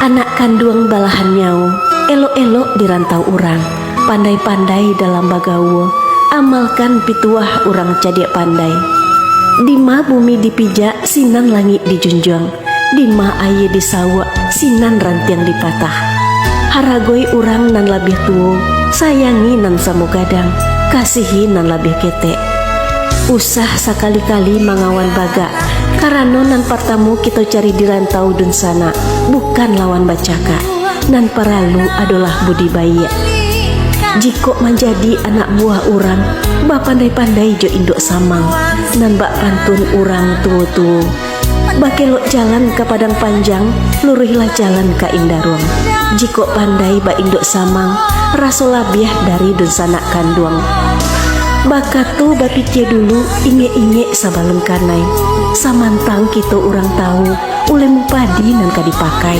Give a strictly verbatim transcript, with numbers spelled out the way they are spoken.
Anak kanduang balahan nyawo, elok-elok di rantau urang, pandai-pandai dalam bagaua, amalkan pituah urang cadiak pandai. Dima bumi dipijak, sinan langik dijunjuang, dima aia disauak, sinan rantiang dipatah. Haragoi urang nan labiah tuo, sayangi nan samo gadang, kasihi nan labiah ketek. Usah sakali-kali mangawan bagak, karano nan partamo kito cari di rantau dunsanak, bukan lawan bacakak. Nan paralu adolah budi baiak. Jikok manjadi anak buah urang, bapandai-pandai jo induak samang, nan bak pantun urang tuo-tuo. Bakelok jalan ka Padang Panjang, luruihlah jalan ka Indaruang. Jikok pandai bak induak samang, raso labiah dari dunsanak kanduang. Bakato bapikia dulu, ingek-ingek sabalun kanai. Samantang kito urang tawu, ulemu padi nan ka dipakai.